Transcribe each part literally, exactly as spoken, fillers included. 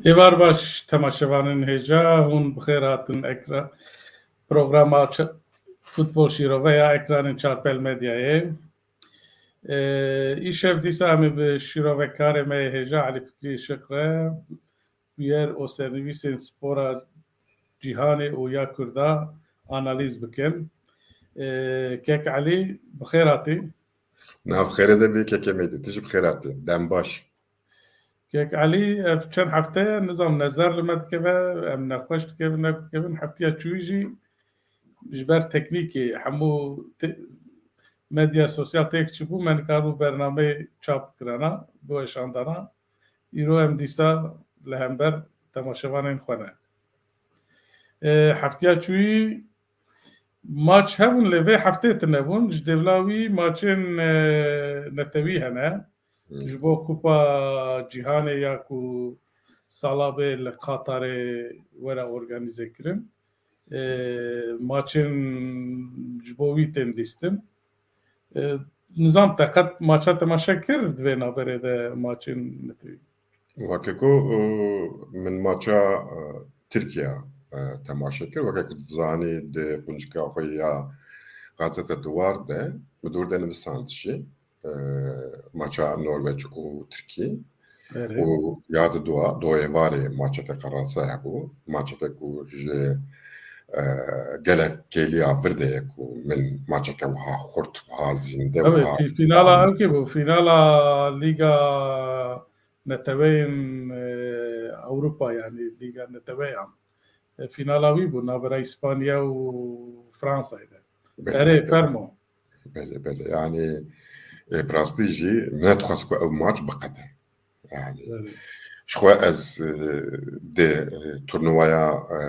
Êvar baş temaşevanên hêja, hûn bi xêr hatin ekra-, programa ç-, Futbol Şîrove ya ekranên Çarpel Medyayê. Ee, îşev dîsa em ê bi şîrovekarê me yê hêja Elî Fikrî Işiq re bûyer û sernivîsên spora cîhanê û ya Kurda analîz bikin. Ee, Kek Elî, bi xêr hatî. Nav xêrê de bî, Kek Emêdî. Tu jî bi xêr hatî. Dem baş. Kek Elî, ev çend hefte ye, nizam nezer li me dikeve, em nexweş dikevin, ne dikevin. Heftiya çûyî jî ji ber teknîkê hemû te-, medya sosyal têk çûbû, me nikaribû bernameyê çap kirana, biweşandana. Îro em dîsa li hember temaşevanên xwe ne. E, heftiya çûyî maç hebûn, lê vê heftê tune bûn. Ji dêvla wî maçên, e, netewî hene. Hmm. Ji bo Kupa Cîhanê ya ku sala bê li Qatarê were organîze kirin. E, maçên ji bo wî tên lîstin. E, nizam te qet maça temaşe kir di vê navberê de maçên netewî? Weke ku, e, min maça, e, Tirkiye, e, temaşe kir. Weke ku dizanî di quncika xwe ya Gazete Duwar de, bi dûr de nivisand jî, e, maça Norweç û Tirkî. Erê. Û ya di dua, do êvarê maçeke qerasa hebû. Maçeke ku ji, e, gelek kêliya vir de ye ku min maçeke wiha xurt, wiha zînde, Tabii, wiha fî-, finala ew kê bû? Finala Lîga Neteweyên, e, Ewropa, yani Lîga Neteweyan. E, finala wî bû, navbera Îspanya û Fransayê de. Belê, Erê, belê. Fermo. Belê, belê. Yani, e, bi rastî jî nedixwest ku ew maç biqede. Yani, Evet. ji xwe ez, e, di, e, turnuvaya, e,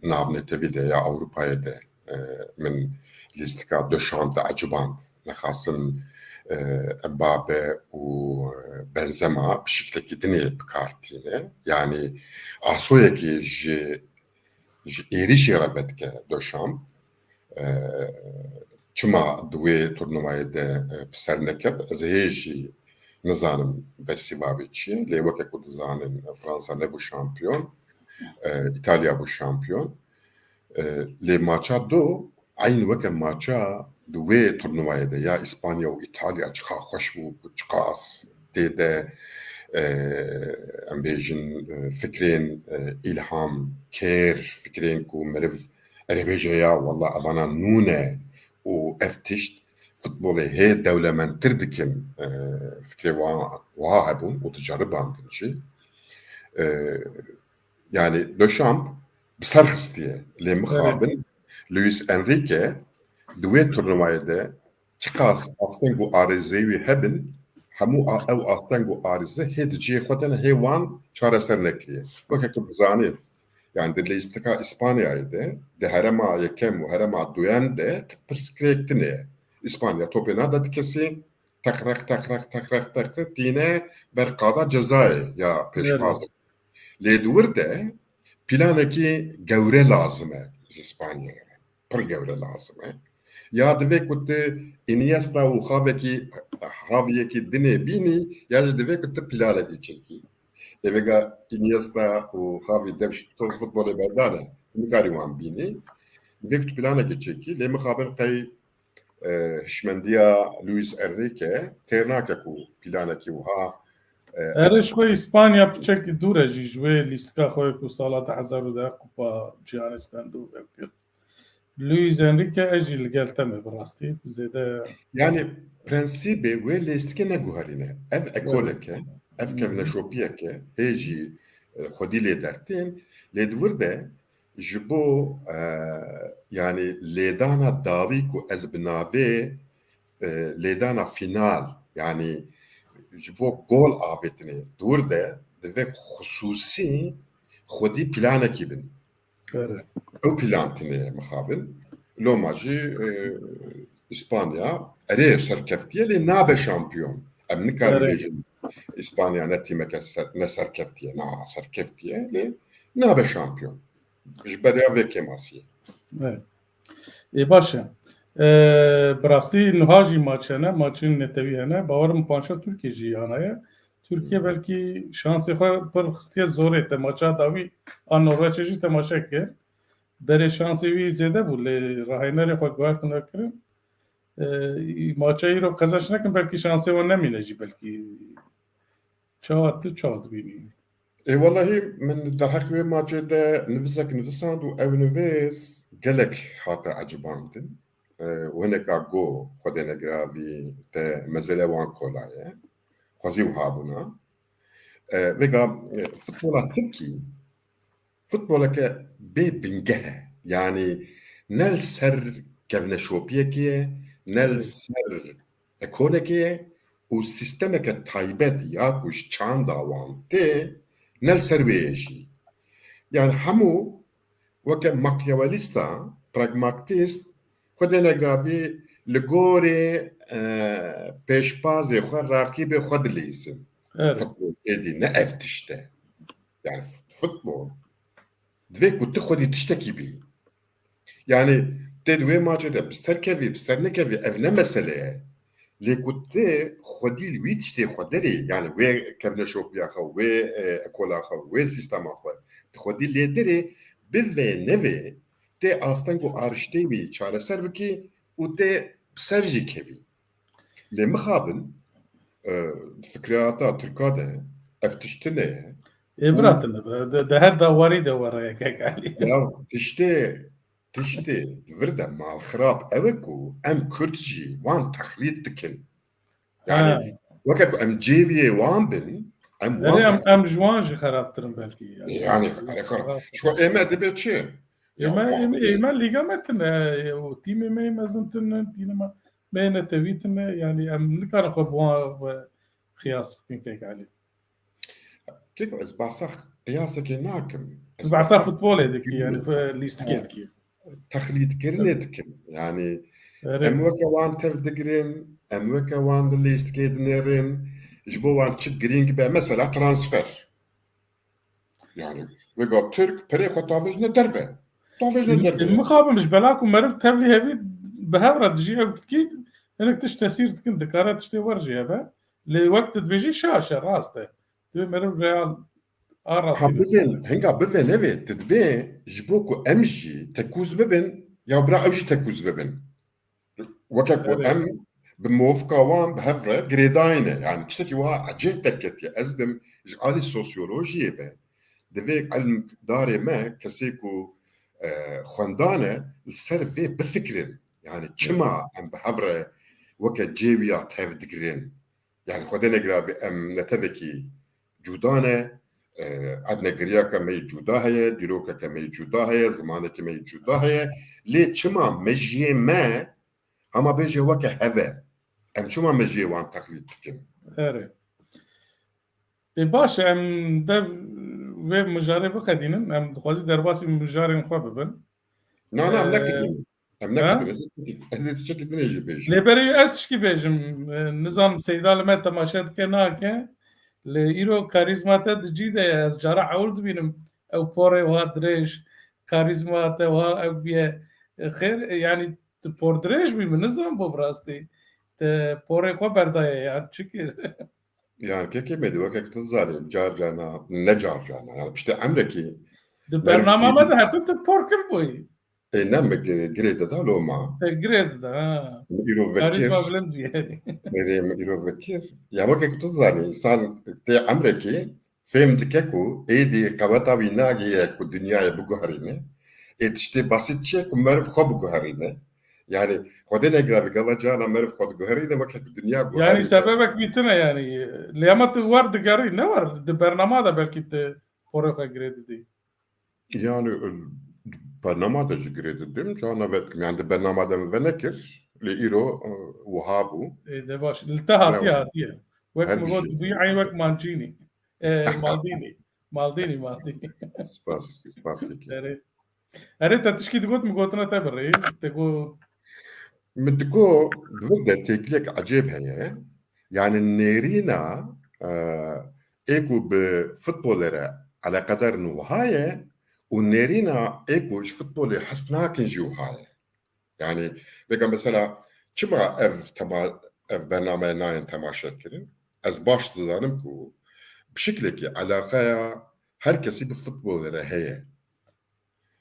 navnetewî de ya Ewropayê de, e, min lîstika Deschamps dieciband. Nexasim, e, Mbappe û, e, Benzema bi şiklekî dinê bi kar tîne. Yani, asoyekê ji, ji êrîşê re vedike Deschamps. E, çima di wê turnuvayê de, e, bi ser neket? Ez hê jî nizanim bersîva wê çi ye. Lê weke ku dizanin, Fransa nebû şampiyon, e, Îtalya bû şampiyon. E, lê maça do, eyn weke maça di wê turnuvayê de ya Îspanya û Îtalya çiqa xweş bû, çiqas tê de, e, em bêjin, e, fikrên, e, îlham kêr, fikrên ku meriv erê bêje ya, wallah, evana nû ne û ev tişt futbolê hê dewlemendtir dikin, e, fikrê wa, wa hebûn û diceribandin jî. E, Yani Deschamps bi ser xistiye. Lê mixabin Luis Enrique di wê turnuvayê de çiqas asteng û arîzeyê wî hebin, hemû a-, ew asteng û arîze hê di cihê xwe de ne, hê wan çareser nekiriye. Weke ku dizanî, yani di lîstika Îspanyayê de, di herêma yekem û herêma duyem de pirsgirêk tune ye. Îspanya topê nade di kesî, teqreq, teqreq, teqreq, teqreq tîne ber qada cezayê ya pêşbazê. Lê di wir de planekî gewre lazim e ji Spanyayê re. Pir gewre lazim e. Ya divê ku tu Iniesta û Xavekî, Xaviyekî dinê bînî, ya jî divê ku tu planekî çekî. Ê vega Iniesta û Xavi dev ji to futbolê berdane, tu nikarî wan bînî. Divê ku tu planekê çekî, lê mixabin qey e, hişmendiya Luis Enrique têr nake ku planekî wiha, e, Erê, ji xwe Îspanya piçekî dûr e jî ji wê lîstika xwe ku sala du hezar û deh Kupa Cîhanê stendof ev kir. Luis Enrique, ez jî li gel te me bi rastî zêde. Yani prensîbê wê lîstikê neguherîne. Ev ekolek e, ev kevneşopiyek e, hê jî, e, xwedî lê dertên, lê di wir de ji bo, e, yani lêdana dawî ku ez bi navê, e, lêdana fînal, yani ji bo gol avêtinê dûr de, divê xusûsî xwedî planekî bin. Erê. Ew plan tine ye mixabin. Loma jî, e, Îspanya erê serkeftiye lê nabe şampiyon. Em nikarin Erê. bêjin Îspanya ne tîmeke ser, ne serkeftiye, na serkeftiye lê nabe şampiyon. Ji beriya vê kêmasiyê. Evet. Ê, baş e. Ee, bi rastî niha jî maç hene, maçên netewî hene. Bawerim panca Tirkiyê jî anaye. Tirkiye belkî şansê xwe pir xistiye zorê, te maça dawî a Norveçê jî temaşe kir. Berê şansê wî zêde bû, lê rahênerê xwe guhertin vekirin. E, maça îro qezenç nekin, belkî şansê wan nemîne jî, belkî. Çawa tu, çawa dibînî? Ê, welehî min derheq wê maçê de nivisek nivisand û ew nivîs gelek hate ecibandin. E, û hineka go Xwedê negiravî te mezele wan kola ye. Xwezî wiha bûna. E, vêga, e, futbola Tirkî, futboleke bê bingeh e. Yanî ne li ser kevneşopiyekê ye, ne li ser ekolekê ye û sîstemeke taybet ya ku ji çanda wan tê, ne li ser wê ye jî. Yanî hemû weke makyawelîsta, pragmatîst, Xwedê negiravî li gorê, e, pêşbazê xwe, raqîbê xwe dilîzin. Evet. Futbol êdî ne ev tişt e. Yani f-, futbol divê ku tu xwedî tiştekî bî. Yani tê di wê maçê de bi ser kevî, bi ser nekevî, ev ne mesele ye. Lê ku tu xwedî li wî tiştê xwe derê, yani wê kevneşopiya xwe, wê, e, ekola xwe, wê sîstema xwe, tu xwedî lê derê, bivê nevê, tê asteng û ariştê wî çareser bikî û tê bi ser jî kevî. Lê mixabin, e, fikriyata Tirka de ev tişt tune ye. Ê bira tune be, de, de her dawarî de were ye kek Elî. Ya tiştê, tiştê di vir de malxirab ew e ku em Kurd jî wan texlît dikin. Yani, ha, weke ku em cêviyê wan bin, em wan... Erê, em, em ji wan jî xerabtir in belkî. Yani, yani, erê xerab. Rast e. Çiko ême dibe çi? Ême, ya, ême, ême lîga me tune, û tîmê me yê mezin tune, tîmê me, me yê netewî tune, yani em nikarin xwe bi wan ve qiyas bikin kek Elî. Keko, ez behsa qiyasekê nakim. Ez behsa futbolê dikî, yani, fe-, lîstikê dikî. Texlîdkirinê dikim. Yani, erê, em weke wan tev digirin, em weke wan li lîstikê dinêrin, ji bo wan çi girîng be, mesela transfer. Yani, vêga Tirk perê xwe tavêjine derve. Tavêjine derve. Mixabin ji bela ku meriv tevlî hevî bi hev re dijî ew dikî, hinek tişt tesîr dikin, dikare tiştê wer jî hebe. Lê wek tu dibêjî şaş e, rast e. Divê meriv real a rastî... Ha, bivên, hinga bivê nevê, tu dibê ji bo ku em jî tekûz bibin, ya bira ew jî tekûz bibin. Weke ku, erê, em bi movka wan bi hev re girêdayî ne. Yani tiştekî wiha ecêb derketiye. Ez bim ji alî sosyolojiyê ve, divê ilmdarê me, kesê ku, e, xwendan e, li ser vê bifikirin. Yani çima em bi hev re weke cêwiya tev digirin? Yani Xwedê negiravî em netewekî cuda ne, e, ednegiriyeke me yê cuda heye, dîrokeke me yê cuda heye, zimanekî me yê cuda heye. Lê çima mejiyê me, hema bêje weke hev e? Em çima mejiyê wan teqlîd dikin? Erê. Ê, baş e, em dev vê mijarê biqedînin. Em dixwazî derbasî mijarên xwe bibin. Na, na, em, e, nekirin. Em, ha? Nekirin. Ez ê tiştekî, ez ê tiştekî dinê jî bêjim. Lê berê ez tişkî bêjim. E, nizam Seyda li me temaşe dike, nake. Lê îro karîzma te di cî de ye. Ez cara ewil dibînim ew porê wa dirêj. Karîzma te wa ew biye. E, xêr, e, yani tu por dirêj bî, min nizam bo bi rastî. Te porê xwe berdaye ya. Çi kir? Yani kekê me de weke tu dizanî, car carna, ne car carna. Yani piştî emrekî... Di bernama me de her tim tu por kim bûyî? Ê, ne, me gi-, girê dida loma. Te girê dida, ha. Min îro vekir. Karîzma bilind bûye. Erê, min îro vekir. Ya weke ku tu dizanî, însan tê emrekî fêm dike ku êdî qeweta wî nagihê ku dinyayê biguherîne. Ê tiştê basît çi ye ku meriv xwe biguherîne? Yani Xwedê negiravî gava cana meriv xwe diguherîne weke ku dinya guherîne. Yani sebebek wî tune yani. Lê ama tu wer digerî, ne wer, di bernama de belkî tu porê xwe girê didî. Yani, e, bernama de jî girê didim, cana ve, yani di bernama de min venekir, lê îro, e, wiha bû. Ê, de baş, li te hatiye, hatiye. Wek min got, bûyî eyn wek Mancînî. E, Maldînî. Maldînî, Maldînî. Spas, spas pekî. Erê. Erê, te tişkî digot, min gotina te birê. Te got. Min digot, di vir de têkiliyek ecêb heye. Yani nêrîna, e, ê ku bi futbolê re eleqedar in wiha ye û nêrîna ê ku ji futbolê hez nakin jî wiha ye. Yani, vêga mesela, çima ev tema-, ev bernameyê nayên temaşe kirin? Ez baş dizanim ku pişiklekî eleqeya her kesî bi futbolê re heye.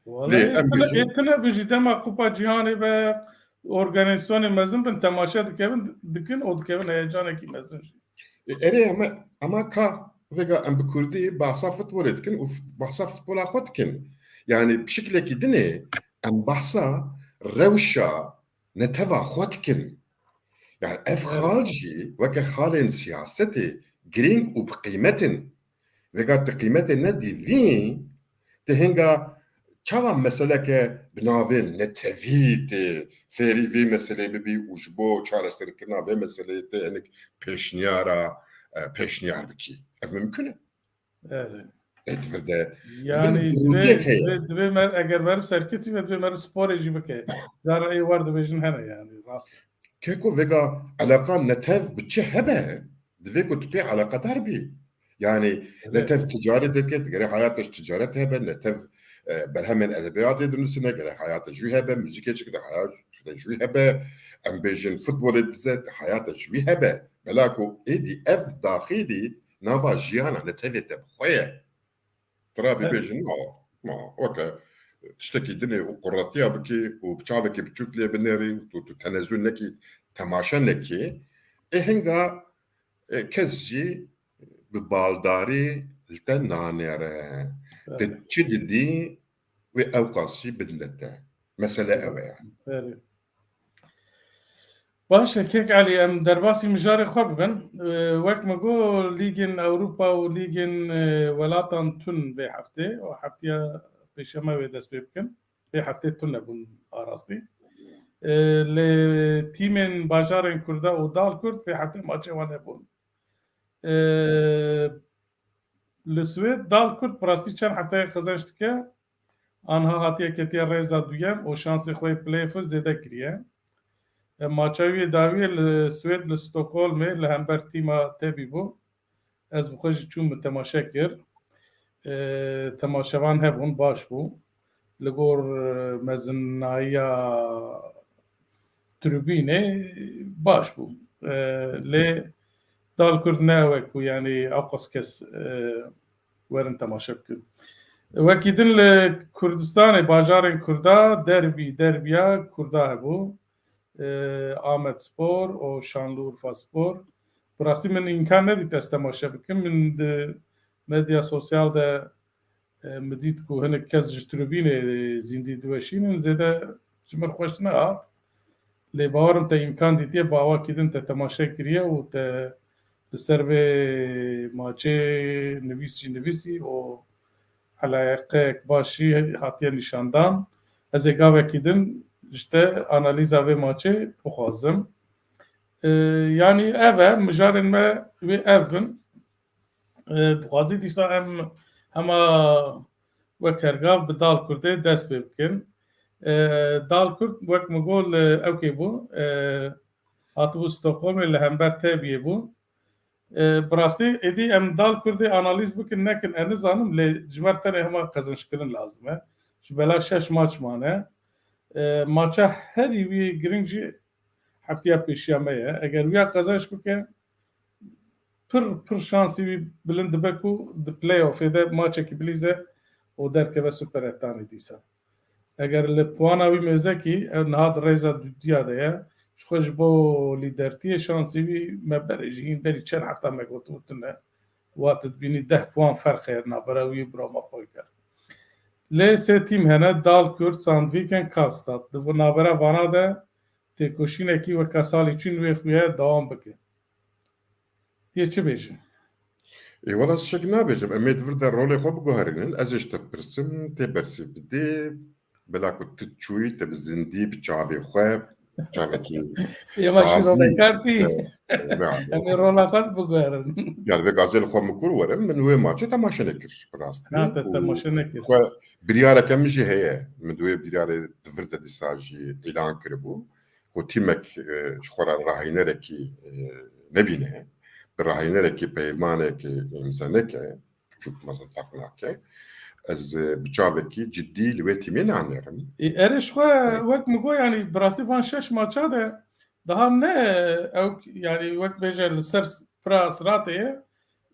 Wala Lê ê em tine, bêjin ê tine bijî dema Kupa Cîhanê be, organîzasyonê mezin bin, temaşe dikevin, dikin û dikevin heyecanekî mezin jî. E, erê, ama, ama ka vêga em bi kurdî bahsa futbolê dikin û f-, bahsa futbola xwe dikin. Yani pişiklekî dinê em bahsa rewşa neteva xwe dikin. Yani ev Evet. xal jî weke xalên siyasetê girîng û bi qîmet in. Vêga tu qîmetê nedî vî, tu hinga çawa meseleke bi navê netevî tê fêrî vê meselê bibî û ji bo çareserkirina vê meseleyê tê hinek pêşniyara, e, pêşniyar bikî. Ev mimkun e. Evet. E, di vir de, di vir Yani de divê, rûyek heye. divê, divê mer, eger meriv serketî ve divê meriv sporê jî bike. Cara ê war dibêjin hene yani, rast. Keko vêga eleqa netev bi çi hebe? Divê ku tu pê eleqedar bî. Yani Evet. netev ticaret dike, gerek hayata ji ticaret hebe, netev, e, berhemên edebiyatê dinusine, gerek hayata jû hebe, muzîkê çi gerek hayata jû hebe, em bêjin futbolê dize, hayata jû hebe. Bela ku êdî ev daxî dî nava jiyana netevê te bi xwe ye. Tira Evet. bibêjin, ma, ma, weke tiştekî dinê û qurretiya bikî û bi çavekî biçûk lê binêrî û tu, tu tenezû nekî, temaşe nekî, ê hinga, e, kes jî bi baldarî li te nanêre. Tu Evet. çi didî wê ewqas jî bidine te. Mesele ew e yani. Belê. Baş e, Kek Elî, em derbasî mijarê xwe bibin. Ee, wek min got, Lîgên Ewropa û Lîgên, e, Welatan tun vê heftê û heftiya pêşeme wê dest pê bikin. Vê heftê tune bûn arastî. Ee, lê tîmên bajarên Kurda û Dal Kurd vê heftê maçê wan hebûn. Ee, li Swêd Dal Kurd bi rastî çend hefteyê qezenc dike. Anha hatiye ketiye rêza duyem û şansê xwe yê playoffê zêde kiriye. E, maça wî yê dawiyê li Swêd li Stockholmê li hember tîma Tebî bû. Ez bi xwe jî çûm min temaşe kir. E, temaşevan hebûn, baş bû. Li gor, e, mezinayiya tribûnê baş bû. E, lê Dal Kurd ne ew e ku, yanî, ewqas kes, e, werin temaşe bikin. Wekî din li Kurdistanê bajarên Kurda derbî, derbiya Kurda hebû. E, Amedspor û Şanlıurfaspor. Bi rastî min îmkan nedît ez temaşe bikim. Min di medya sosyal de E, min dît ku hinek kes ji tribûnê zîndî diweşînin, zêde ji min xweş nehat. Lê bawerim te îmkan dîtiye, bi awakî din te temaşe kiriye û te li ser vê maçê nivîs jî nivîsî û eleqeyek baş jî hatiye nîşandan. Ez ê gavekî din ji te analîza vê maçê bixwazim. E, yanî ev e, mijarên me wê ev bin. E, dixwazî dîsa em hema wek hergav bi Dal Kurdê dest pê bikin. E, Dal Kurd wek min got li ewkê bû, e, hatibû Stockholmê li hember Tebiyê bû. E, bi rastî êdî em Dal Kurdê analîz bikin nekin, ez nizanim, lê ji ber tenê hema qezençkirin lazim e. Ji bela şeş maç mane. E, maça herî wî giring jî heftiya pêşiya me ye. Eger wiya qezenç bike, pir, pir şansî wî bilind dibe ku di playoffê de maçekî bilîze û derkeve Super Ettanê dîsa. Eger li puana wî mêzekî, ev niha di rêza dudiya de ye, ji xwe ji bo lîdertiyê şansî wî me berê jî hîn berî çend hefta me gotibû tune. Wa tu dibînî deh puan ferq heye navbera wî û Brommapojkar. Lê sê tîm hene, Dal Kurd, Sandviken, Karlstad. Di navbera vana de têkoşînekî weka salê çûn wê xuya dewam bike. Tê çi bêjin? Ê, wela ez şek nabêjim. Em ê di vir de rolê xwe biguherînin. Ez ê ji te pirsim, tê bersîv bidê. Bila ku tu çûyî, te bi zindî, bi çavê xwe, çavekî Ê, ma razî, şîrovekar tî. e, e, na, Em ê rola xwe biguherin. Yani vê gazê li xwe min kur werim, min wê maçê temaşe nekir, bi rastî. Ha, te Û temaşe nekir. xwe biryareke min jî heye. Min di wê biryarê di vir de dîsa jî îlan kiribû. Ku tîmek, e, ji xwe re rahînerekî, e, nebîne, bi rahînerekî peymanekê îmze neke, biçûk mezin ferq nake, ez, e, bi çavekî cidî li wê tîmê nanêrim. Ê, erê ji xwe E, wek min got, yanî bi rastî van şeş maça de daha ne ew, yanî wek bêje li ser pira siratê ye,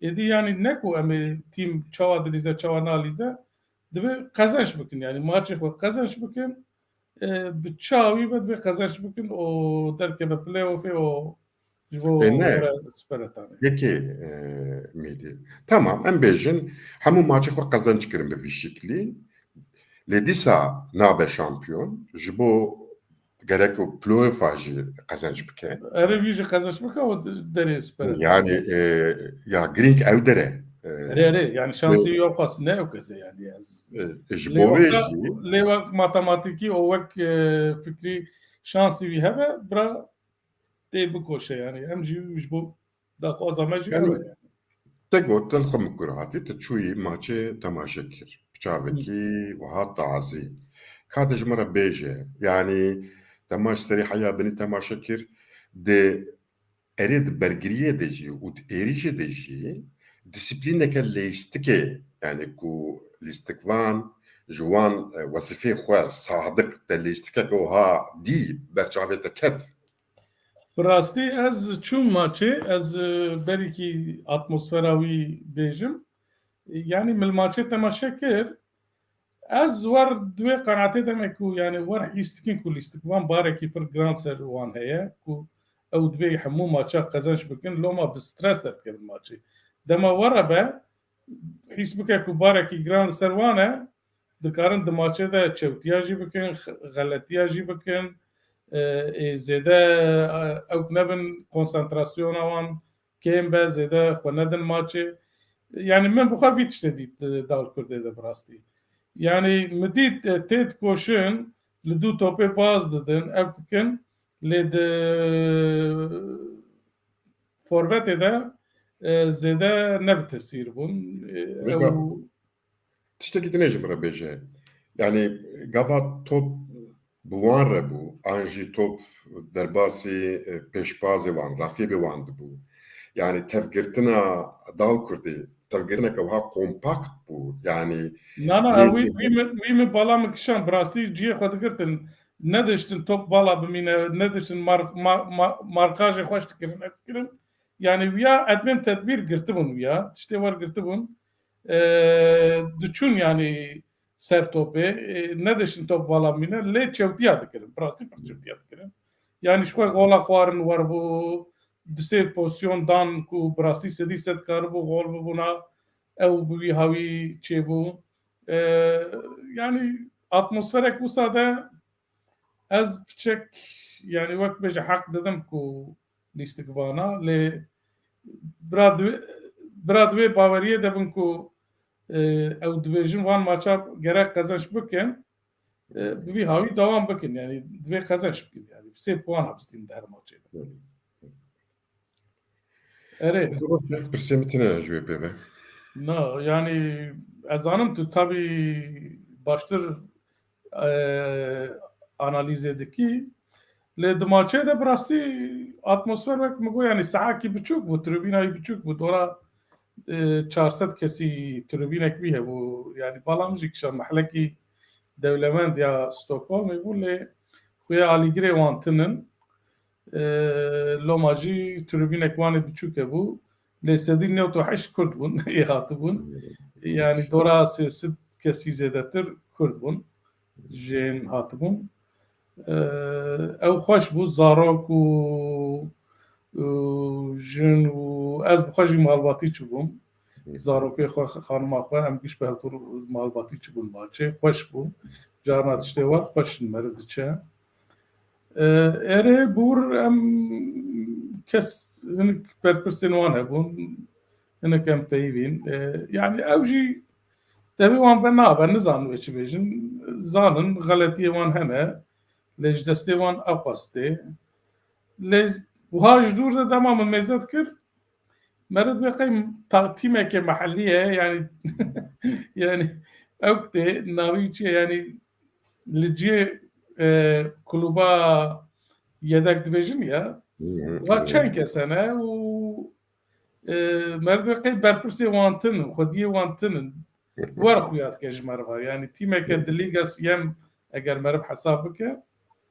Êdî yanî ne ku em ê tîm çawa dilîze, çawa nalîze, dibe qezenç bikin. Yanî maçê xwe qezenç bikin, e, bi çawa wî be dibe qezenç bikin û derkeve playoffê û ji bo Ê, ne. Supera, Superetanê. Yekê, e, Mîdî. Tamam, em bêjin, hemû maçê xwe qezenç kirin bi vî şiklî. Lê dîsa nabe şampiyon. Ji bo gerek û playofa jî qezenç bike. Erê vî jî qezenç bike û derê Super. Yani, e, ya girîng ew dere. E, Erê, erê, yani şansî Lê- yok aslında, yok kese yani. E, ji Lê bo wê wekta, jî lê wek matematîkî û wek, e, fikrî şansî wî hebe, bira tê bikoşe yani. Em jî ji bo daxwaza me jî Yani, ew e yani. Te got, te li xwe mikur hatî, te çûyî maçê temaşe kir. Bi çavekî wiha tazî. Ka te ji min re bêje, yanî te maç serî heya binî temaşe kir, di erê di bergiriyê de jî û di êrîşê de jî disiplîneke leyîstikê, yanî ku lîstikvan ji wan, e, wesifê xwe sadiq te leyîstikeke wiha dî ber çavê te ket? Bi rastî ez çûm maçê, ez, e, berîkî atmosfera wî bêjim. Yanî min li maçê temaşe kir. Ez wer di wê qenaatê de me ku, yanî wer hîs dikin ku lîstikvan barekî pir giran ser wan heye, ku ew dibê hemû maça qezenç bikin, loma bi stres derdikevin maçê. Dema were be, hîs bike ku barekî giran li ser wan e, dikarin di maçê de çewtiya jî bikin, xe-, xeletiya jî bikin, e, ê zêde, e, ewk nebin, konsantrasyona wan kêm be, zêde xwe nedin maçê. Yani min bi xwe vî tiştê dît, e, dal Kurdê de bi rastî. Yani min dît, e, tê dikoşin, li dû topê baz didin, ewk dikin, lê di forvetê de, e, zêde ne bi tesîr bûn. E, Vêka, ew tiştekî din ê ji min re bêje. Yani gava top bi wan re bû, an jî top derbasî, e, pêşbazê wan, raqîbê wan dibû. Yani tevgirtina dal Kurdê, tevgirtineke wiha kompakt bû. Yani Na, na, lê ew wî, zî wî min, wî min bala min kişan, bi rastî cihê xwe digirtin. Nediştin top vala bimîne, nediştin mar-, ma-, ma-, markajê xweş dikirin, ev dikirin. Yani wiya edmên tedbîr girtibûn wiya, tiştê wer girtibûn. E, diçûn yani ser topê, e, nediştin top vala bimîne, lê çewtiya dikirin, bi rastî pir çewtiya dikirin. Yani ji xwe gola xwarin wer bû, di sê pozisyon dan ku bi rastî sedî sed karibû gol bibûna, ew bi wî hawî çêbû. E, yani atmosferek wisa de ez piçek, yani wek bêje heq didim ku lîstikvana, lê bira di wê, bira di wê baweriyê de bin ku, e, ew dibêjin van maça gerek qezenç bikin, e, bi vî hawî dewam bikin, yani divê qezenç bikin, yani bi sê puana bistîn di her maçê de. Erê. Pirsê min tune ji wê pê ve. Na, yani ez zanim tu tabî baştir, e, analîzê dikî. Lê di maçê de bi rastî atmosfer wek min got, yani sehekî biçûk bû, tribîna wî biçûk bû. Dora, e, çar sed kesî tribînek wî hebû. Yani bala min jî kişa mehlekî dewlemend ya Stockholmê bû, lê xuya alîgirê wan tinin. E, loma jî tribînek wan ê biçûk hebû. Lê sedî newt û heşt Kurd bûn, ê hatibûn. Yani dora sê sed kesî zêdetir Kurd bûn. Jên hatibûn. E, ew xweş bû, zarok û, û jin û ez bi xwe jî malbatî çûbûm. Zarokê xwe, xanima xwe, em giş bi hevdû malbatî çûbûn maçê. Xweş bû. Carna tiştê wer xweş in meriv diçe. E, erê bûr em kes hinik berpirsên wan hebûn. Hinek em peyivîn. E, yani ew jî devê wan ve nabe, nizanin wê çi bêjin. Zanin, xeletiyê wan hene. Lê ji destê wan ew qas tê. Lê wiha ji dûr de dema min mêze dikir, meriv bê qey ta-, tîmeke mehellî ye, yani, yani ew tê, navî çi ye, yani li cihê, e, kluba yedek dibêjin ya, Hı hı, wa evet. Çend kes hene û, e, meriv bê qey berpirsê wan tinin, xwediyê wan tinin. Wer xuya dike ji meriva. Yani tîmeke di Lîga Siyem eger meriv hesab bike,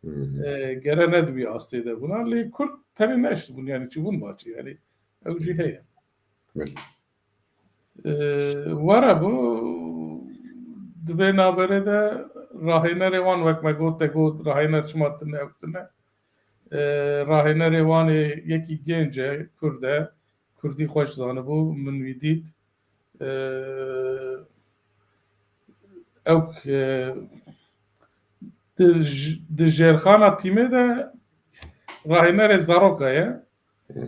Hı hı. e, gere ne di wî astê de bûna. Lê Kurd tenê neştibûn, yani çi bûn maçê. Yani ew jî heye. Belê. E, were bû, di vê navberê de rahênerê wan, wek me got, te got, rahêner çima tune, ew tune. E, rahênerê wan ê yekî gênc e, Kurd e, Kurdî xweş zanibû, min wî dît. E, ew, e, di j-, di jêrxana tîmê de rahênerê zaroka ye.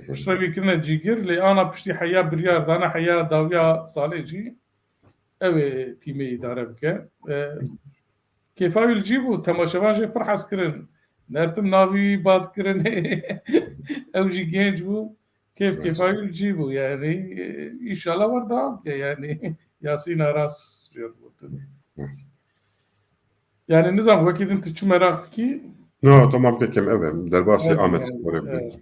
Piştre wî kirine cîgir, lê ana piştî heya biryar dane, heya dawiya salê jî ew ê tîmê îdare bike. E, kêfa wî li cî bû, temaşevan jê pir hez kirin. Nertim navî wî bad kirin. Ew jî genc bû. Kêf kêfa wî li cî bû. Yani, e, înşallah wer dewam bike. Yani, Yasîn Aras jê gotin. Yani, nizam, wekî din tu çi meraq dikî? No, tamam, kekim, ev em. Derbasî Evet, Amed yani, Sporê evet.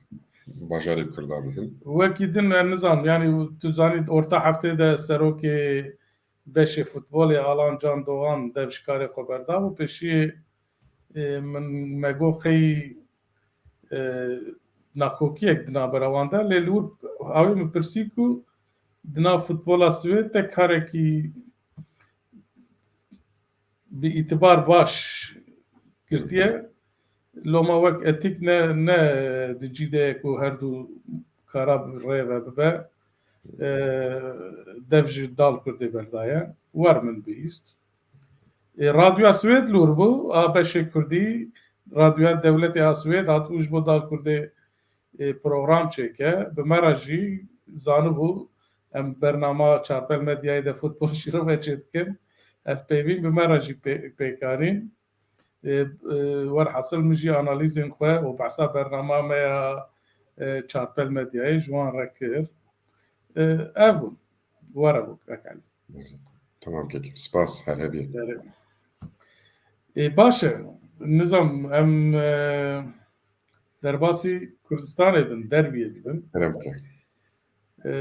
Bajarê Kurda bidin. Wekî din, e, nizam, yani, tu zanî, orta heftê de serokê beşê futbolê Alan Can Doğan dev ji karê xwe berda bû. Pêşî, e, min me got xey, e, nakokiyek di navbera wan de. Lê li wir awê min pirsî ku di nav futbola Swêd de karekî bi îtibar baş girtiye. Loma wek etîk ne, ne di cî de ye ku her du kara bi rê ve bibe. E, dev ji Dal Kurdê berdaye. Wer min bihîst. E, Radyoya Swêd li wir bû, a beşê Kurdî, Radyoya Dewletê a Swêd hatibû ji bo Dal Kurdê, e, program çêke. Bi me re jî zanibû, em bernama Çarpel Medyayê de futbol şîrove çêdikin. Ev peyvîn bi me re jî pê-, pêkanîn. E, e, werhasil min jî analîzên xwe û behsa bernama me ya, e, Çarpel Medyayê ji wan re kir. E, ev bûn. Were bû, Kak Elî. Tamam, kekim. Spas, her hebî. Ê, baş e. Nizam, em, e, derbasî Kurdistanê bin, derbiyê dibin. Kerem ke. E,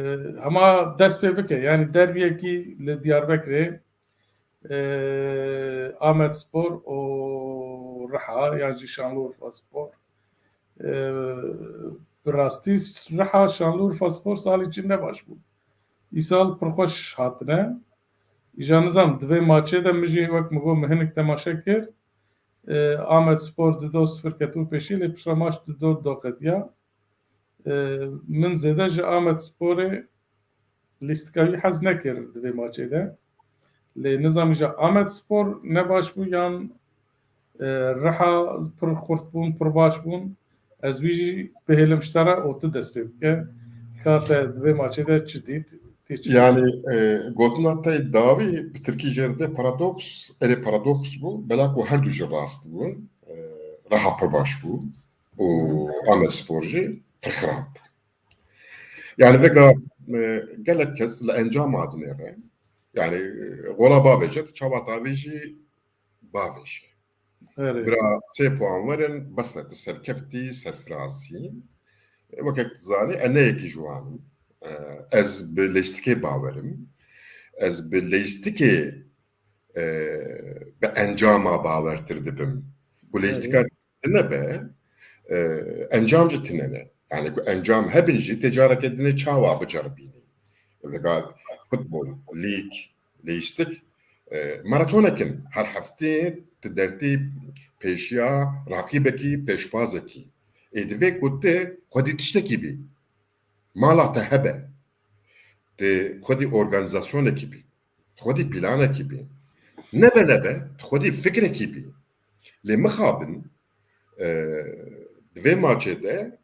hema dest pê bike. Yani derbiyekî li Diyarbekirê, e, Amed Spor û Riha, yan jî Şanlıurfa Spor. E, bi rastî Riha Şanlıurfa Spor salî çi ne baş bû. Îsal pir xweş hatine. Îja nizam, di vê maçê de min jî wek min got, min hinek temaşe kir. E, Amed Spor di do sifir ketibû pêşî, lê piştre maç di do do qediya. E, min zêde ji Amed Sporê lîstika wî hez nekir di vê maçê de. Lê nizam îja Amed Spor ne baş bû yan, e, Riha pir xurt bûn, pir baş bûn. Ez wî jî bihêlim ji te re û tu dest pê bike. Ka te di vê maçê de çi dît? Tê çi Yani, e, gotina te dawî bi tirkî jê re dê paradoks, erê paradoks bû. Bela ku her du jî rast bûn. E, Riha pir baş bû û Amed Spor jî pir xirab. Yani vega, e, gelek kes li encama dinêre. Yani, e, gola bavêje, tu çawa tavêjî bavêje. Erê. Bira sê puan werin, bes e, tu serkeftî, serfirazî. E, weke tu zanî, e, ne yekî ji wan im. E, ez bi lêstikê bawerim. Ez bi lêstikê, e, bi encama bawertir dibim. Ku lêstika Erê. tine be, e, encam jî tine ne. Yani ku encam hebin jî tê careke dinê çawa biceribînî. Vega futbol, lîg, lêstik, e, maratonek in. Her heftê tu dertî pêşiya raqîbekî, pêşbazekî. Ê divê ku tu xwedî tiştekî bî. Mala te hebe. Tu xwedî organîzasyonekî bî. Tu xwedî planekî bî. Nebe nebe, tu xwedî fikrekî bî. Lê mixabin, e, di vê maçê de,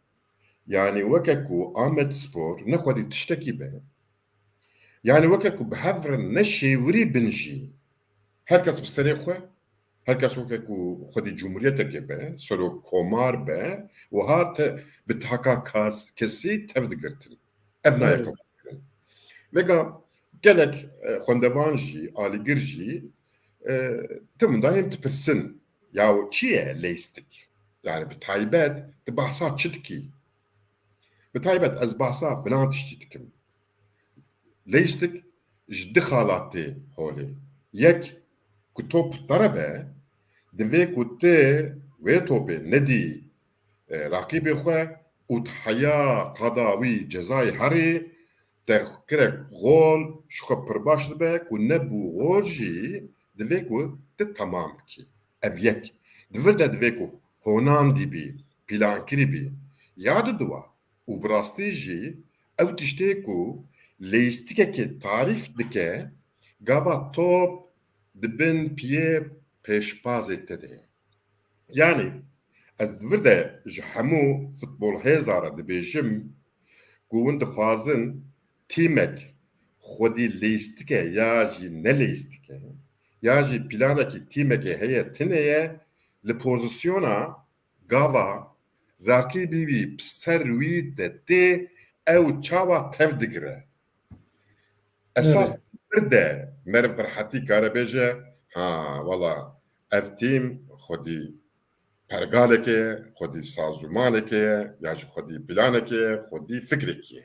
yanî weke ku Amed Spor ne xwedî tiştekî be, yanî weke ku bi hev re ne şêwirî bin jî, her kes bi serê xwe, her kes weke ku xwedî cumhuriyetekê be, serok komar be, wiha te bi taka kas-, kesî tev digirtin. Ev nayê Evet. qebûlkirin. Vega gelek, e, xwendevan jî, alîgir jî, e, tim dayêm dipirsin, yaw çi ye lêstik? Yani bi taybet tu behsa çi dikî? Bi taybet ez behsa filan tiştî dikim. Lêstik ji du xala tê holê. Yek, ku top te re be, divê ku tu wê topê nedî, e, raqîbê xwe û tu heya qada wî cezayê herî, te kirek gol ji xwe pir baş dibe, ku nebû gol jî divê ku tu temam bikî. Ev yek. Di vir de divê ku honandî bî, pîlankirî bî. Ya di dua û bi rastî jî ew tiştê ku leyîstikekê tarîf dike, gava top di bin piyê pêşbazê te de ye. Yanî ez di vir de ji hemû futbolhêza re dibêjim ku hûn dixwazin tîmek xwedî leyîstik e ya jî ne leyîstik e, ya jî planekî tîmekê heye tune ye, li pozisyona gava raqîbî wî bi ser wî de tê, ew çawa tev digire. Esas Evet. Vir de meriv bi rehetî kare bêje, ha, wela ev tîm xwedî pergalekê, xwedî sazûmanekê, ya jî xwedî planekê, xwedî fikrekê.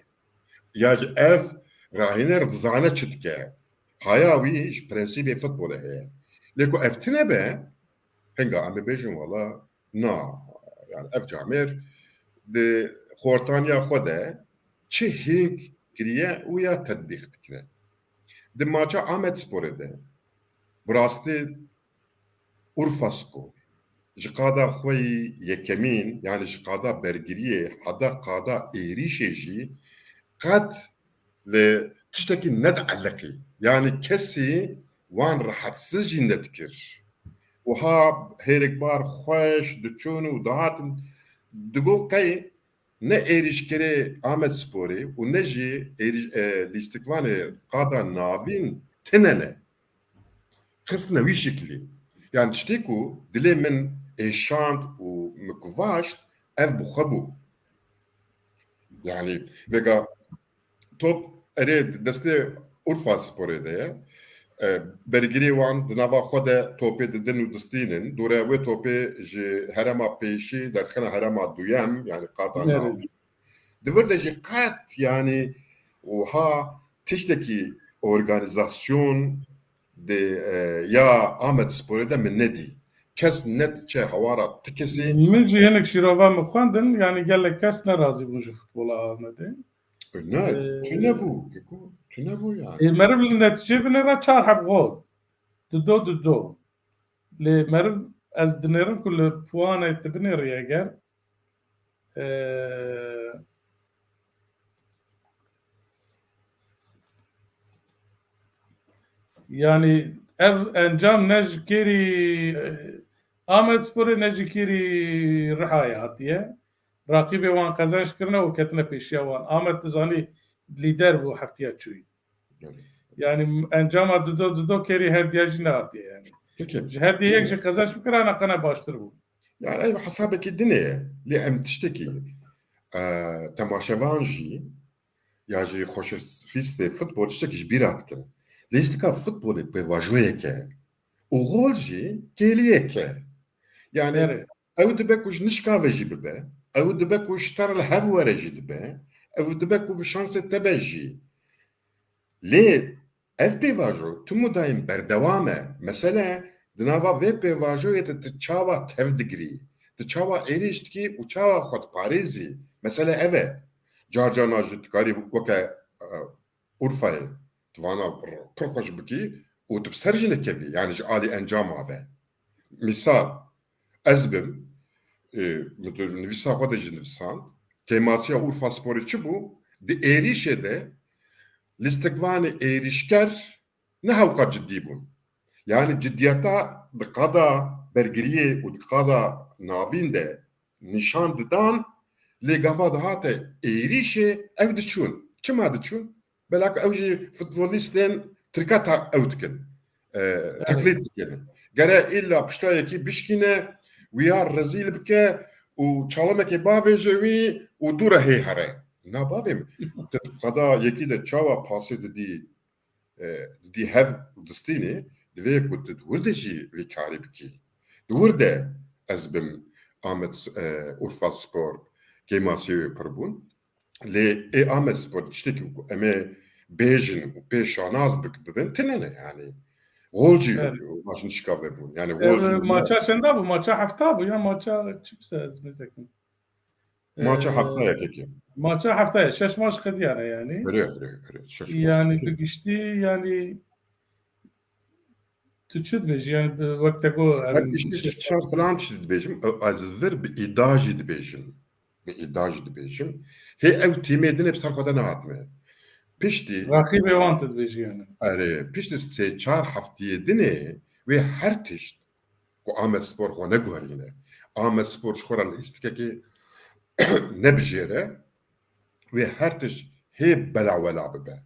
Ya jî ev rahîner dizane çi dike. Haya wî ji prensîbê futbolê heye. Lê ku ev tine be, hinga em ê bêjin, wela na, yani ev camêr di xortaniya xwe de çi hîng kiriye û ya tetbîq dikire. Di maça Amedsporê de bi rastî Urfa Spor ji qada xwe yî yekemîn, yani ji qada bergiriyê heta qada êrîşê jî qet li tiştekî nedieleqî. Yani kesî wan rehetsiz jî nedikir. Û ha hêrikbar xweş diçûn û dihatin, digot qey ne êrîşkerê Amedsporê û ne jî êrîş-, e, lîstikvanê qada navîn tine ne. Xistine wî şiklî. Yani tiştê ku dilê min êşand û min guvaşt, ev bi xwe bû. Yani vêga top erê di destê Urfa Sporê de ye. E, bergirê wan di nava xwe de topê didin û distînin. Dûre wê topê ji herêma pêşî derxine herêma duyem, yani qata Evet. navîn. Di vir de jî qet, yani, wiha tiştekî organîzasyon di, e, ya Amedsporê de min nedî. Kes nediçe hawara ti kesî. Min jî hinek şîrova min xwendin, yani gelek kes nerazî bûn ji futbola Amedê. Ne, Ee, tune bû, Keko, tune bû yani. Ê, meriv li netîcê binêre çar heb gol. Dido, dido. Lê meriv ez dinêrim ku li puanê tu binêrî eger, ee, yani ev encam ne ji kêrî, ee, Amedsporê ne ji kêrî Rihayê hatiye. Raqîbê wan qezenç kirine û ketine pêşiya wan. Amed, tu zanî, lîder bû heftiya çûyî. Evet. Yani encama dido dido kêrî her diya jî nehatiye yani. Peki. Ji her diye yek jî qezenç bikirana qene baştir bû. Yani ev hesabekî din e. Lê em tiştekî, e, temaşevan jî ya jî xweşivîstê futbol tiştekî ji bîra dikin. Lîstika futbolê pêvajoyek e. Û gol jî kêliyek e. Yani Evet. Ew dibe ku ji nişka ve jî bibe, ew dibe ku ji te re li hev were jî dibe, ew dibe ku bi şansê te be jî. Lê ev pêvajo tu mudayîm berdewam e. Mesele di nava vê pêvajoyê de tu çawa tev digirî, tu çawa êrîş dikî û çawa xwe diparêzî. Mesele ev e. Car carna jî tu karî weke, e, Urfayê tu vana pir xweş bikî û tu bi ser jî nekevî, yani ji alî encama ve. Misal, ez bim, e, min tu nivîsa xwe de jî nivisand, kêmasiya Urfa Sporê çi bû? Di êrîşê de lîstikvanê êrîşker ne hewqa cidî bûn. Yani cidiyeta di qada bergiriyê û di qada navîn de nîşan didan, lê gava dihate êrîşê ew diçûn. Çima diçûn? Belak ew jî futbolîstên tirka ta ew dikin. E, Evet. Teqlîd dikin. Gere îlla pişta yekî bişkîne, wî ya rezîl bike û çalemekê bavêje wî û dû re hê here. Na bavê min. Tu qada yekî de çawa pasê didî, e, didî hev û distînê, divê ku tu di wir de jî vî karî bikî. Di wir de ez bim Amed, e, Urfa Spor kêmasiyê wê pir bûn. Lê ê Amed Spor tiştekî ku em ê bêjin û pê şanaz bik-, bibin, tine ne yani. Gol jî Evet. baş nişka vebûn. Yani gol Ev jî maça çenda bû? Maça hefta bû ya maça çi bise ez mêzekim. Maça Ee, heftaya kekê. Maça heftaya, şeş maç qediyane yani. Öyle, öyle, öyle. Şeş maç. Yani bi giştî yani tu çi dibêjî? Yani bi-, wek te got, em, her giştî çar filan çi dibêjim, ez vir bi îda jî dibêjim. Bi îda jî dibêjim. Hê ew tîmê din ê bi ser xwe de nehatine. Piştî raqîbê wan tu dibêjî yani. Erê, piştî sê çar heftiyê dinê wê her tişt ku Amedspor xwe neguherîne. Amedspor ji xwe re lîstikekê nebijêre, wê her tişt hê belawela bibe.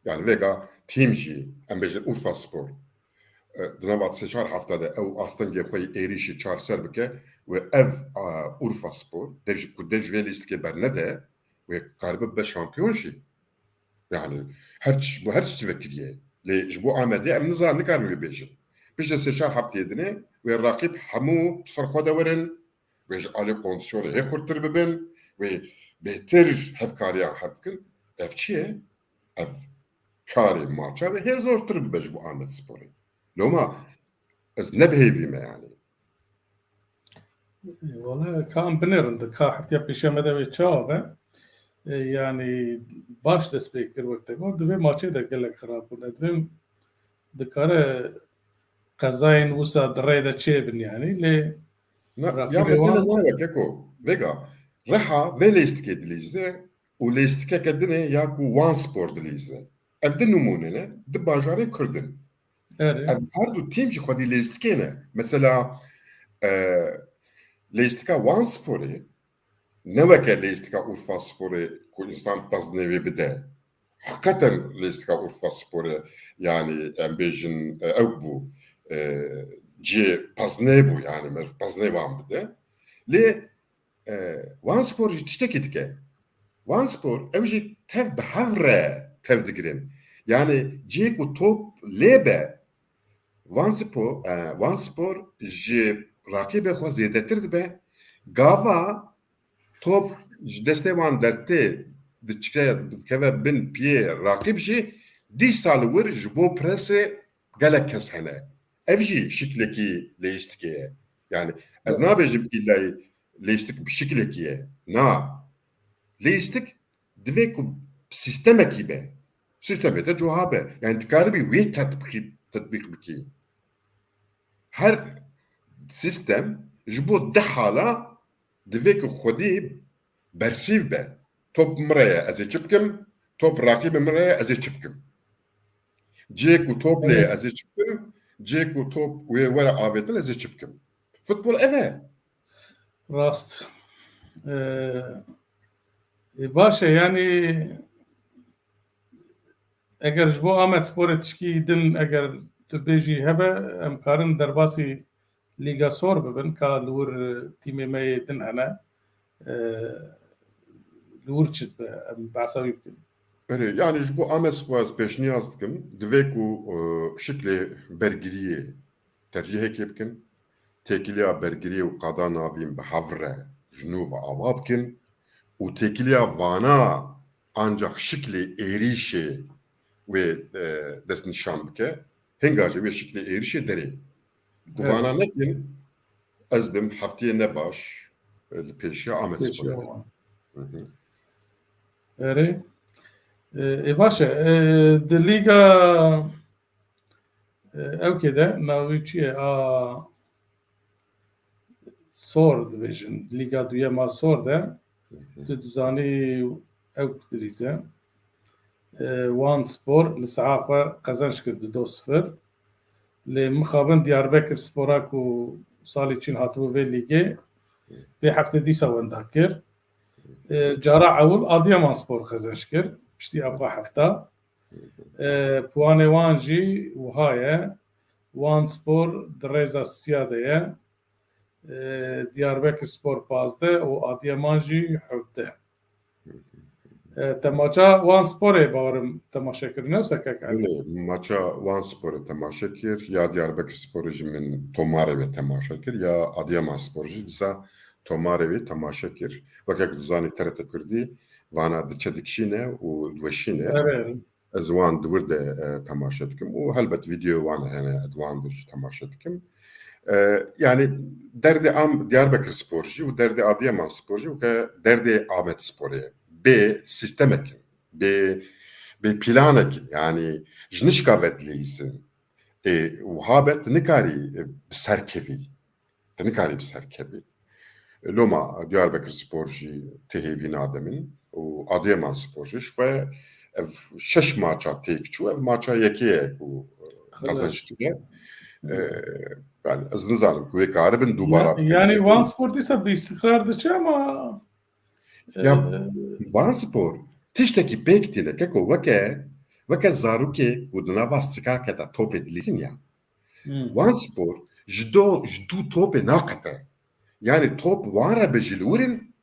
Yani vêga tîm jî, em bêjin Urfa Spor, e, di nava sê çar hefta de ew astengê xwe yê êrîşî çarser bike, wê ev, a, Urfa Spor, dev ji, ku dev ji vê lîstikê bernede, wê karibe bibe şampiyon jî. Yani her tişt, bu her tişt vekiriye. Lê ji bo Amedê em nizanin, nikarin wê bêjin. Piştî sê çar hefteyê dinê wê raqîb hemû ser xwe de werin, wê ji alî kondisyonê hê xurttir bibin, wê bêtir hevkariya hev bikin. Ev çi ye? Ev karê maça wê hê zortir bibe ji bo Amedsporê. Loma ez ne bi hêvî me yani. Wala ka em binêrin di ka heftiya pêşiya me de wê çawa be. E, yani baş dest pê kir wek te got, di vê maçê de gelek xirab bûne. Divê dikare qezayên wisa di rê de çêbin yani. Lê Na, ya raqîbê mesele wan nayê keko. Vêga, Riha vê lêstikê dilîze û lêstikeke dinê ya ku Wan Spor dilîze. Ev di nimûne ne, di bajarê Kurd in. Erê. Ev her du tîm jî xwedî lêstikê ne. Mesela, e, lêstika Wan Sporê ne weke lêstika Urfa Sporê ku însan peznê wê bide. Heqeten lêstika Urfa Sporê, yani em bêjin, e, ew bû, e, cihê peznê bû, yani meriv peznê wan bide. Lê, e, Wan Spor jî tiştekî dike. Wan Spor, ew jî tev bi hev re tev digirin. Yani cihê ku top lê be, Wan Spor, e, Wan Spor ji raqîbê xwe zêdetir dibe. Gava top ji destê wan dertê diçike, dikeve bin piyê raqîb jî, dîsa li wir ji bo presê gelek kes hene. Ev jî şiklekî leyîstikê ye. Yani ez nabêjim îlayî leyîstik bi şiklekî ye. Na. Leyîstik divê ku sîstemekî be. Sîstemê de cuha be. Yani dikaribî wê tetbîqî, tetbîq bikî. Her sîstem ji bo di hala divê ku xwedî bersîv be. Top min re ye, ez ê çi bikim? Top raqîbê min re ye, ez ê çi bikim? Cihê ku top lê ye, Evet. ez ê çi bikim? Cihê ku top wê were avêtin, ez ê çi bikim? Futbol ev e. Rast. Ee, e, baş e, yani eger ji bo Amedsporê tişkî din eger tu bêjî hebe, em karin derbasî Lîga Sor bibin, ka li wir, e, tîmê me yê din hene, e, li wir çi dibe, em behsa wî bikin. Erê, yani ji bo Amedspor ez pêşniyaz dikim, divê ku, e, şiklê bergiriyê tercîhekê bikin, têkiliya bergiriyê û qada navîn bi hev re ji nû ve ava bikin û têkiliya vana ancak şiklê êrîşê wê, e, destnîşan bike, hinga jî wê şiklê êrîşê derê. Ku Evet. vana nekin, ez bim heftiyê ne baş, e, li pêşiya Amedsporê. Pêşiya wan. Hı hı. Erê. E, e, baş e. E, di Lîga, e, ewkê de navê çi ye? A, Sor dibêjin. Lîga duyema Sor de Hı hı. tu dizanî ew dilîze. E, Wan Spor li saha xwe qezenc kir di do sifir. Lê mixabin Diyarbekir Spora ku salî çîn hatibû vê lîgê, vê heftê dîsa wenda kir. E, cara ewil Adiyaman Spor qezenc kir. Piştî ev xwe hefta. E, puanê wan jî wiha ye. Wan Spor di rêza siya de ye. E, Diyarbekir Spor pazdeh û Adiyaman jî hevdeh. E, te maça Wan Sporê bawerim temaşe kir, ne wisa kek Elî? Belê, maça Wan Sporê temaşe kir, ya Diyarbekir Sporê jî min tomarê wê temaşe kir, ya Adiyaman Spor jî dîsa tomarê wê temaşe kir. Weke ku dizanî T R T Kurdî vana diçe dikişîne û diweşîne. Evet. Ez wan di wir de, e, temaşe dikim û helbet vîdyoyê wan hene, ez wan de jî temaşe dikim. E, yani derdê Am Diyarbekir Spor jî û derdê Adiyaman Spor jî weke derdê Amed Sporê ye. Bê sîstemek in, bê, bê planek in. Yani ji nişka ve dileyîzin. Ê, wiha be tu nikarî, e, bi ser kevî. Tu nikarî bi ser kevî. Loma Diyarbekir Spor jî tê hêvî nade min û Adiyaman Spor jî ji xwe ev şeş maça têk çû, ev maça yekê ye ku, e, Xelas. Qezenç dibe. E, yani ez nizanim ku wê karibin dubara Ya-, bikin. Yani Van Spor dîsa bi îstîqrar diçe ama, Ya, e, Van Spor tiştekî pêk tîne, keko weke, weke zarokê ku di nava sikake de topê dilîzin ya. Hmm. Wan Spor ji do, ji dû topê naqete. Yani top wan re be jî li wir in,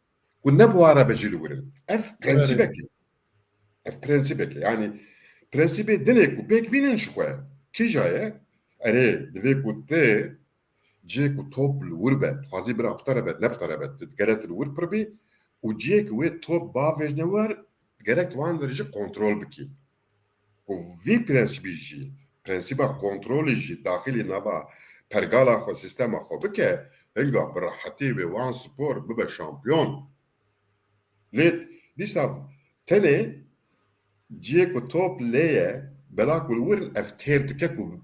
ku ne bi wan re be jî li wir in. Ev prensîbek e. Ev prensîbek e. Yani prensîbê dinê ku pêk bînin ji xwe. Kîja ye? Erê, divê ku tê cihê ku top li wir be, dixwazî bira bi te re be, ne bi te re be, tu gere tu li wir pir bî û cihê ku wê top bavêjne wir, gerek tu wan derê jî kontrol bikî. Û vî prensîbî jî, prensîba kontrolê jî daxilî nava pergala xwe, sîstema xwe bike, hinga bi rehetî wê Wan Spor bibe şampiyon. Lê dîsa tenê ciyê ku top lê ye, bela ku li wir in, ev têr dike ku bi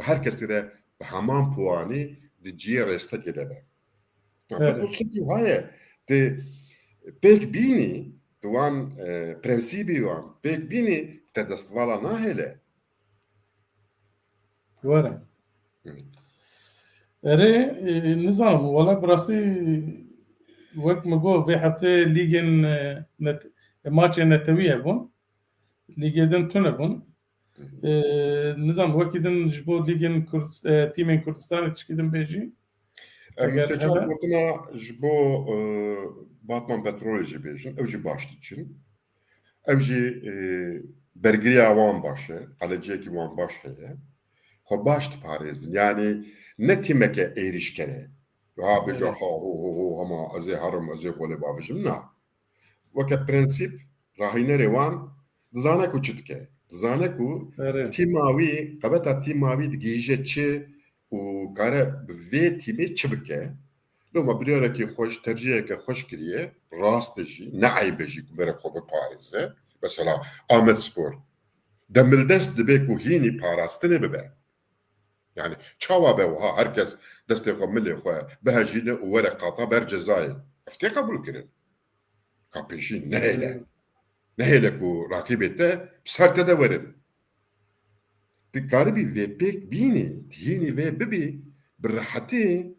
her kesî re bi heman puanî di ciyê rêstekê de be. Evet. Futbol çimkî wiha ye. Tu pêk bînî, tu wan, e, prensîbî wan pêk bînî, te destvala nahêle. Were. Hı. Erê, e, nizanim, wela bi rastî wek min got, vê hefteyê lîgên, e, net-, e, maçên netewî hebûn. Lîgê din tune bûn. Hı hı. E, nizanim, wekî din ji bo lîgên Kurd-, e, tîmên Kurdistanê tişkî din bêjî? Em Eger sê çar hebe. Gotina ji bo, e, Batman Petrolê jî bêjin, ew jî baş diçin. Ew jî, e, bergiriya wan baş e, qeleciyekî wan baş heye. Xwe baş diparêzin. Yani ne tîmeke êrîşker e. Ha bêje Evet. ha ho ho ho hema ez ê herim, ez ê xwe lê bavêjim. Na. Weke prensîp rahînerê wan dizane ku çi dike. Dizane ku Erê. tîma wî, qebeta tîma wî digihîje çi û kare bi vê tîmê çi bike. Loma biryarekî xweş, terciheke xweş kiriye, rast e jî, ne eyb e jî ku bere xwe biparêze. Mesela Amed Spor. Demildest dibe ku hînî parastinê bibe. Yani çawa be wiha her kes destê xwe milê xwe bihejîne û were qata ber cezayê? Ev tê qebûl kirin. Ka pêşî nehêle. Nehêle ku rakîbê te bi ser te de werin. Tu karibî vê pêk bînî, tu hînî vê bibî, bi rehetî,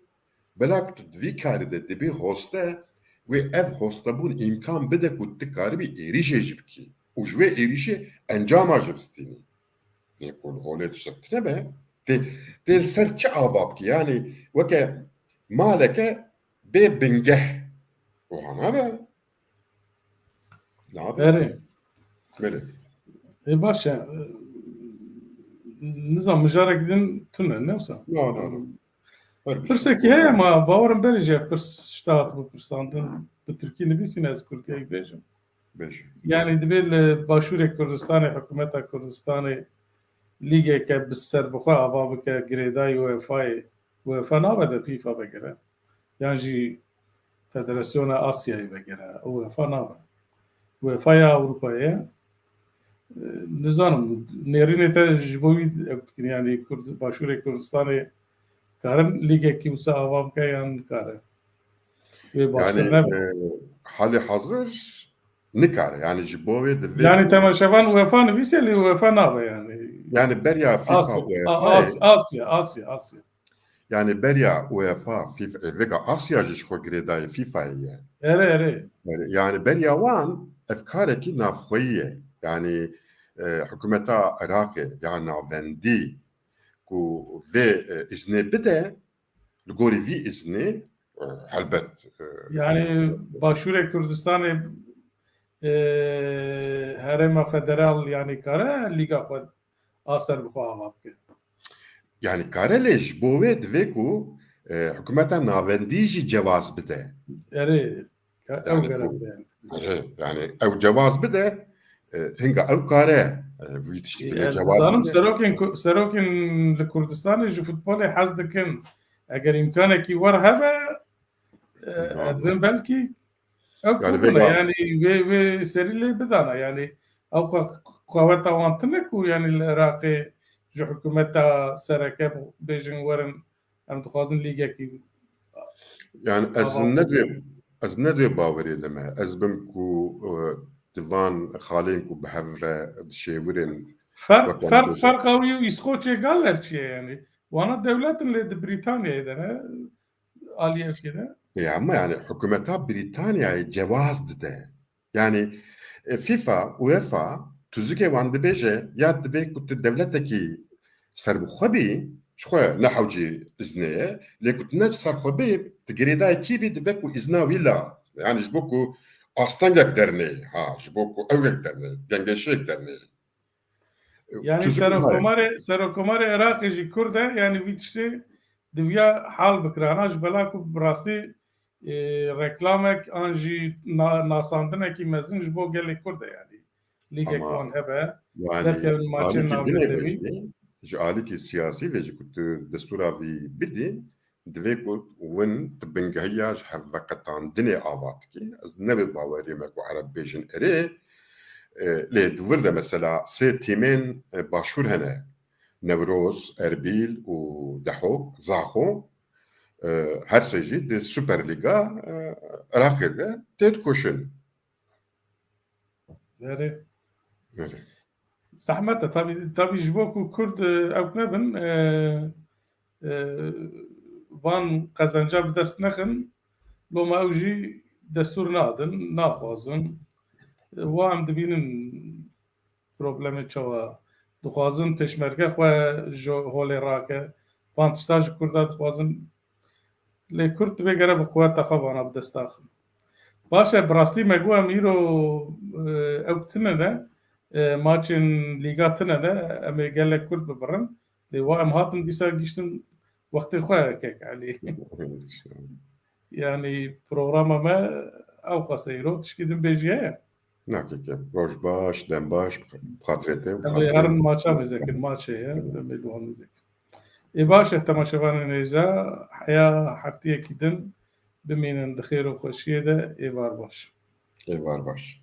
bela ku tu di vî karî de dibî hoste, wê ev hostebûn îmkan bide ku tu karibî êrîşê jî bikî. Û ji wê êrîşê encama jî bistînî. Lê ku li holê tu ser tine be, tê, tê li ser çi ava bikî? Yani weke maleke bê bingeh. Wiha nabe. Nabe. Erê. Belê. E, baş e. Nizam mijarek din tune, ne wisa? No, no, no. Her bir şey. Pirsekî heye ma bawerim berê jî ev pirs ji te hatibû pirsandin. Bi tirkî nivîsîne, ez kurdiyek bêjim. Bêjim. Yani dibê li Başûrê Kurdistanê, hikûmeta Kurdistanê lîgeke bi serbixwe ava bike girêdayî UEFA'yê, UEFA nabe de FIFA vegere. Yan jî Federasyona Asyayê vegere. UEFA nabe. UEFA'ya Ewropayê, e, nizanim, nêrînê te ji bo wî ew dikin, yani Kurd-, Başûrê Kurdistanê karin lîgekî wisa ava bike yan nikare? Wê baştir Yani, nebe. e, halê hazir nikare. Yani ji bo wê divê Yani temaşevan UEFA nivîse, lê UEFA nabe yani. Yani beriya FIFA, Asya, UEFA A-, Asya, Asya, Asya, Asya. Yani beriya UEFA, FIFA, e, vêga Asya jî ji xwe girêdayî FIFA'yê ye. Erê, erê. Yani, yani beriya wan ev karekî navxweyî ye. Yani, e, hikûmeta Iraqê ya navendî ku vê, e, îznê bide, li gorî vî îznê, e, helbet, e, Yani Başûrê Kurdistanê, e, herêma federal yani kare lîga xwe a serbixwe ava bike. Yani kare lê ji bo wê divê ku, e, hikûmeta navendî jî cewaz bide. Erê, ka-, ew Yani gerek ku, de. Erê, yani ew cewaz bide, e, hinga ew kare, e, vî tiştî bide Yani cewaz zanim bide. Serokên ku-, serokên li Kurdistanê ji futbolê hez dikin. Eger îmkanekî wer hebe, e, ez dibêm belkî ew yani, yani vê, vê serî lê bidana. Yani ew qe-, qeweta wan tune ku yani li Iraqê ji hikûmeta sereke bêjin werin, em dixwazin lîgekî. Yani ez ne dê, ez ne dê bawerê de me. Ez bim ku, e, di van xalên ku bi hev re dişêwirin. Ferq, ferq, ferqa wî û Îskoçyê galer çi ye yani? Wana dewletin lê di Brîtanyayê de ne? Aliyê ewkê de. E, ama yani hikûmeta Brîtanyayê cewaz dide. Yani, e, FIFA, UEFA, tuzikê wan dibêje, ya divê ku tu dewletekî serbixwe bî, ji xwe ne hewcî iznê ye, lê ku tu ne serbixwe bî, tu girêdayê kî bî, divê ku izna wî la. Yani ji bo ku astengek dernê, ha, ji bo ku ewgek dernê, gengeşeyek dernê. Yani Serokomarê, Serokomarê Iraqê jî Kurd e, yani vî tiştê diviya hal bikirana ji bela ku bi rastî, e, reklamek an jî na-, nasandinekî mezin ji bo gelê Kurd e yani. Lîgek wan hebe, derkevin maçên navdewî. Ji alîkî siyasî ve jî ku tu destûra vî bidî, divê ku win tu bingehiya ji hevveqetandinê ava dikî. Ez nebê bawerê me ku Ereb bêjin erê, e, lê di vir de mesela sê tîmên, e, başûr hene. Newroz, Erbîl û Dehok, Zaxo, e, her sê jî di Super Lîga, e, Iraqê de tê dikoşin. Erê. Erê. Zehmet e. Tabî, tabî ji bo ku Kurd, e, ewk nebin, e, e, van qezenca bi dest nexin, loma ew jî destûr nadin, naxwazin. E, wa em dibînin problemê çawa dixwazin pêşmerge xwe ji holê rake. Van tişta ji Kurda dixwazin. Lê Kurd divê gere bi quweta xwe vana bi dest axin. Baş e, bi rastî me got em îro, e, ew tine ne, e, maçên lîga tine ne, em ê gelek Kurd bibirin. Lê wa em hatin dîsa giştin wextê xwe kek Elî. Yani programa me ew qaseyî ro, tişkî din bêjî heye? Nakeke, roj baş, dem baş, bi xatirê te û Em ê xatirê herin maça mêzekin, maçê ye, em ê li wan mêzekin. Ê baş e, temaşevanên hêja, heya heftiyekî din bimînin di xêr û xweşiyê de, êvar baş. Êvar baş.